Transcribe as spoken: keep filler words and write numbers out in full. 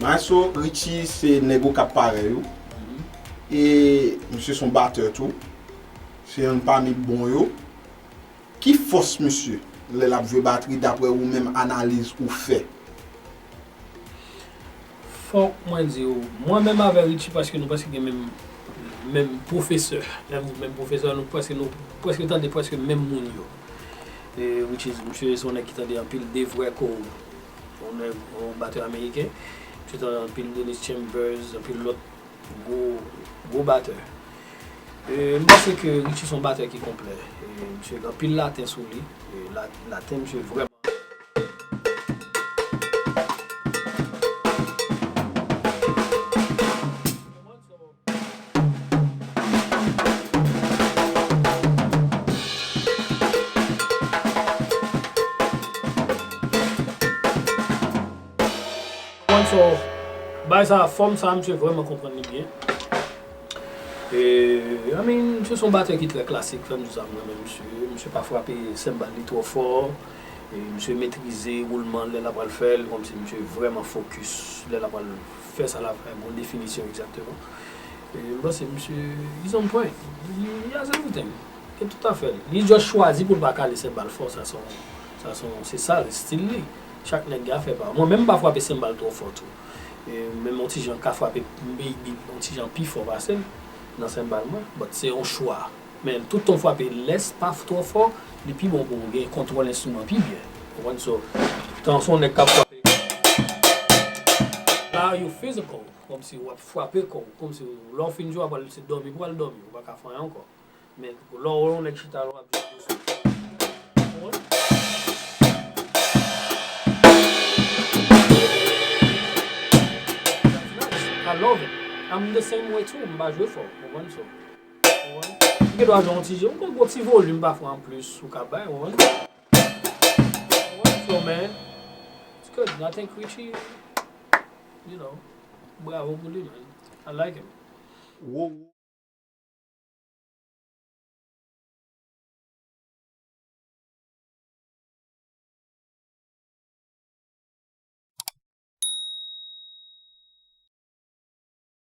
Alright, so Richie se nèg Okap parèy ou. E misye se yon batè tou. Se youn pami bon yo. Ki fòs misye lè l ap jwe batri, daprè ou menm, analiz ou fè? Fòk mwen di w, mwen menm avè Richie, paske nou prèske gen menm, menm pwofesè. Lè m di menm pwofesè, nou prèske, nou prèske tande prèske menm moun yo. E Richie, misye se yon nèg ki tande anpil Dave Recco, yon nèg, yon batè ameriken. Misye tande anpil Dennis Chambers, anpil lòt gwo, gwo batè. E m panse ke Richie se yon batè ki konplè. E misye gen anpil laten sou li. E la, laten misye vrèman. Konprann? So, bagay sa, fòm sa, misye vrèman konprann li byen. E, I mean, misye se yon batè ki trè klasik, fè m di sa, m renmen misye. Misye pa frape senbal li twò fò. E misye metrize woulman l lè l ap pral fè l, kòmsi misye vrèman fokis lè l ap pral fè sa l ap fè, bon definisyon egzakteman. E m panse misye, he's on point. He, he has everything. Gen tout afè l. Li just chwazi pou l pa kale senbal fò, sa se yon, sa se yon, se sa, stil li. Chak nèg gen afè pa yo. Mwen menm m pa frape senbal twò fò tou. E menm yon ti jan ka frape, maybe, yon ti jan pi fò pase l nan senbal mwen, but se yon chwa. Men tout tan w frape lès pa twò fò, li pi bon pou w gen kontwòl enstriman pi byen. Ou konprann? So, tan se yon nèg k ap frape. La, you physical, kòmsi w ap frape kò w, kòmsi lè w fin jwe, w ap al se dòmi pou w al dòmi, ou pa ka fè anyen ankò. Men lè w wè yon nèg chita la, w ap jwe dousan. Ou konprann? That's nice. I love it. I'm the same way too, m pa jwe fò, ou konprann? So, ou konprann? Ou gen dwa jwe yon ti jeu, ou konn gwo ti volim pafwa anplis ou ka bay, ou konprann? Ou konprann? So, man, it's good. I think Richie, you know, bravo pou li, man. I like him. Wo,